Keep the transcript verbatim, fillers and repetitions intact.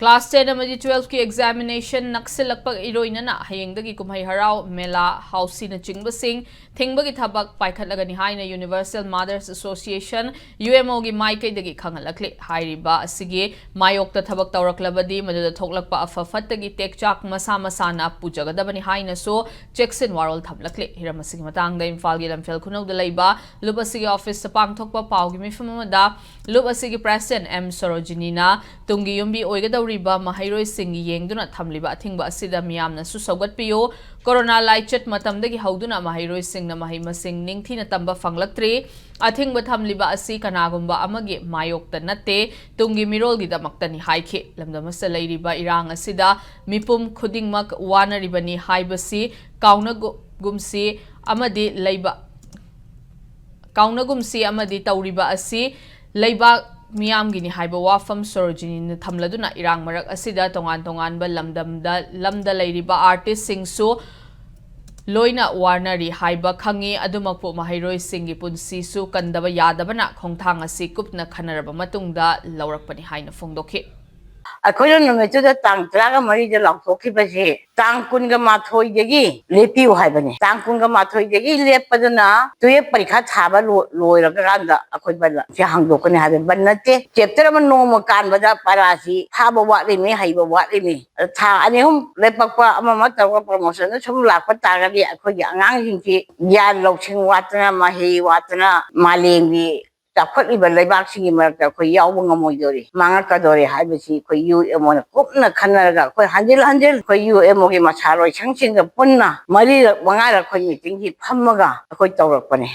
Class ten ꯑꯃꯗꯤ twelve ꯀꯤ examination ꯅꯛꯁꯤꯜꯂꯛꯄꯒ ꯏꯔꯣꯏꯅꯅ ꯍꯌꯦꯡꯗꯒꯤ ꯀꯨꯝꯍꯩ ꯍꯔꯥꯎ, ꯃꯦꯂꯥ, ꯍꯥꯎꯁꯤꯅꯆꯤꯡꯕꯁꯤꯡ ꯊꯤꯡꯕꯒꯤ ꯊꯕꯛ ꯄꯥꯏꯈꯠꯂꯒꯅꯤ ꯍꯥꯏꯅ Universal Mothers Association, U M O ꯒꯤ ꯃꯥꯏꯀꯩꯗꯒꯤ ꯈꯪꯍꯜꯂꯛꯂꯤ꯫ ꯍꯥꯏꯔꯤꯕ ꯑꯁꯤꯒꯤ ꯃꯥꯌꯣꯛꯇ ꯊꯕꯛ ꯇꯧꯔꯛꯂꯕꯗꯤ ꯃꯗꯨꯗ ꯊꯣꯛꯂꯛꯄ ꯑꯐ ꯐꯠꯇꯒꯤ ꯇꯦꯛꯆꯥꯛ ꯃꯁꯥ ꯃꯁꯥꯅ ꯄꯨꯖꯒꯗꯕꯅꯤ ꯍꯥꯏꯅꯁꯨ ꯆꯦꯛꯁꯤꯟ ꯋꯥꯔꯣꯜ ꯊꯝꯂꯛꯂꯤ꯫ ꯍꯤꯔꯝ ꯑꯁꯤꯒꯤ ꯃꯇꯥꯡꯗ ꯏꯝꯐꯥꯜꯒꯤ ꯂꯝꯐꯦꯜ ꯈꯨꯅꯧꯗ ꯂꯩꯕ ꯂꯨꯞ ꯑꯁꯤꯒꯤ ꯑꯣꯐꯤꯁꯇ ꯄꯥꯡꯊꯣꯛꯄ ꯄꯥꯎꯒꯤ ꯃꯤꯐꯝ ꯑꯃꯗ ꯂꯨꯞ ꯑꯁꯤꯒꯤ president M ꯁꯣꯔꯣꯖꯤꯅꯤꯅ ꯇꯨꯡꯒꯤ ꯌꯨꯝꯕꯤ ꯑꯣꯏꯒꯗꯧꯔꯤꯕ ꯃꯍꯩꯔꯣꯏꯁꯤꯡꯒꯤ ꯌꯦꯡꯗꯨꯅ ꯊꯝꯂꯤꯕ ꯑꯊꯤꯡꯕ ꯑꯁꯤꯗ ꯃꯤꯌꯥꯝꯅꯁꯨ ꯁꯧꯒꯠꯄꯤꯌꯨ꯫ ꯀꯣꯔꯣꯅꯥ ꯂꯥꯏꯆꯠ ꯃꯇꯝꯗꯒꯤ ꯍꯧꯗꯨꯅ ꯃꯍꯩꯔꯣꯏꯁꯤꯡꯅ ꯃꯍꯩ ꯃꯁꯤꯡ ꯅꯤꯡꯊꯤꯅ ꯇꯝꯕ ꯐꯪꯂꯛꯇ꯭ꯔꯤ꯫ ꯑꯊꯤꯡꯕ ꯊꯝꯂꯤꯕ ꯑꯁꯤ ꯀꯅꯥꯒꯨꯝꯕ ꯑꯃꯒꯤ ꯃꯥꯌꯣꯛꯇ ꯅꯠꯇꯦ, ꯇꯨꯡꯒꯤ ꯃꯤꯔꯣꯜꯒꯤꯗꯃꯛꯇꯅꯤ ꯍꯥꯏꯈꯤ꯫ ꯂꯝꯗꯝ ꯑꯁꯤꯗ ꯂꯩꯔꯤꯕ ꯏꯔꯥꯡ ꯑꯁꯤꯗ ꯃꯤꯄꯨꯝ ꯈꯨꯗꯤꯡꯃꯛ ꯋꯥꯅꯔꯤꯕꯅꯤ ꯍꯥꯏꯕꯁꯤ ꯀꯥꯎꯅꯒꯨꯝꯁꯤ ꯑꯃꯗꯤ ꯂꯩꯕ ꯀꯥꯎꯅꯒꯨꯝꯁꯤ ꯑꯃꯗꯤ ꯇꯧꯔꯤꯕ ꯑꯁꯤ ꯂꯩꯕꯥꯛ ꯃꯤꯌꯥꯝꯒꯤꯅꯤ ꯍꯥꯏꯕ ꯋꯥꯐꯝ ꯁꯣꯔꯣꯖꯤꯅꯤꯅ ꯊꯝꯂꯗꯨꯅ ꯏꯔꯥꯡ ꯃꯔꯛ ꯑꯁꯤꯗ ꯇꯣꯉꯥꯟ ꯇꯣꯉꯥꯟꯕ ꯂꯝꯗꯝꯗ ꯂꯝꯗ ꯂꯩꯔꯤꯕ artist ꯁꯤꯡꯁꯨ ꯂꯣꯏꯅ ꯋꯥꯅꯔꯤ ꯍꯥꯏꯕ ꯈꯪꯉꯤ꯫ ꯑꯗꯨꯃꯛꯄꯨ ꯃꯍꯩꯔꯣꯏꯁꯤꯡꯒꯤ ꯄꯨꯟꯁꯤꯁꯨ ꯀꯟꯗꯕ ꯌꯥꯗꯕꯅ ꯈꯣꯡꯊꯥꯡ ꯑꯁꯤ ꯀꯨꯞꯅ ꯈꯟꯅꯔꯕ ꯃꯇꯨꯡꯗ ꯂꯧꯔꯛꯄꯅꯤ ꯍꯥꯏꯅ ꯐꯣꯡꯗꯣꯛꯈꯤ꯫ ꯑꯩꯈꯣꯏꯅ ꯅꯨꯃꯤꯠꯇꯨꯗ ꯇꯥꯡ ꯇꯔꯥꯒ ꯃꯔꯤꯗ ꯂꯥꯎꯊꯣꯛꯈꯤꯕꯁꯦ ꯇꯥꯡ ꯀꯨꯟꯒ ꯃꯥꯊꯣꯏꯗꯒꯤ ꯂꯦꯞꯄꯤꯌꯨ ꯍꯥꯏꯕꯅꯦ꯫ ꯇꯥꯡ ꯀꯨꯟꯒ ꯃꯥꯊꯣꯏꯗꯒꯤ ꯂꯦꯞꯄꯗꯨꯅ ꯇꯨꯌꯦꯞ ꯄꯔꯤꯈꯥ ꯊꯥꯕ ꯂꯣ-, ꯂꯣꯏꯔꯀꯥꯟꯗ ꯑꯩꯈꯣꯏ ꯕꯟ ꯁꯦ ꯍꯥꯡꯗꯣꯛꯀꯅꯤ ꯍꯥꯏꯕ ꯕꯟ ꯅꯠꯇꯦ꯫ Chapter ꯑꯃ ꯅꯣꯡꯃ ꯀꯥꯟꯕꯗ ꯄꯔꯥꯁꯤ ꯐꯥꯕ ꯋꯥꯠꯂꯤꯃꯤ, ꯍꯩꯕ ꯋꯥꯠꯂꯤꯃꯤ꯫ ꯊꯥ ꯑꯅꯤ ꯑꯍꯨꯝ ꯂꯦꯞꯄꯛꯄ ꯑꯃ ꯑꯃ ꯇꯧꯔꯒ promotion ꯁꯨꯝ ꯂꯥꯛꯄ ꯇꯥꯔꯒꯗꯤ ꯑꯩꯈꯣꯏꯒꯤ ꯑꯉꯥꯡꯁꯤꯡꯁꯤ ꯒ꯭ꯌꯥꯟ ꯂꯧꯁꯤꯡ ꯋꯥꯠꯇꯅ, ꯃꯍꯩ ꯋꯥꯠꯇꯅ ꯃꯥꯂꯦꯝꯒꯤ ꯆꯥꯎꯈꯠꯂꯤꯕ ꯂꯩꯕꯥꯛꯁꯤꯡꯒꯤ ꯃꯔꯛꯇ ꯑꯩꯈꯣꯏ ꯌꯥꯎꯕ ꯉꯝꯃꯣꯏꯗꯣꯔꯤ, ꯃꯥꯡꯉꯛꯀꯗꯣꯔꯤ ꯍꯥꯏꯕꯁꯤ ꯑꯩꯈꯣꯏ U M O ꯅ ꯀꯨꯞꯅ ꯈꯟꯅꯔꯒ ꯑꯩꯈꯣꯏ ꯍꯟꯖꯤꯜ ꯍꯟꯖꯤꯜ ꯑꯩꯈꯣꯏ U M O ꯒꯤ ꯃꯁꯥ ꯂꯣꯏꯁꯪꯁꯤꯡꯒ ꯄꯨꯟꯅ ꯃꯔꯤꯔꯛ ꯃꯉꯥꯔꯛ ꯑꯩꯈꯣꯏ meeting ꯁꯤ ꯐꯝꯃꯒ ꯑꯩꯈꯣꯏ ꯇꯧꯔꯛꯄꯅꯦ꯫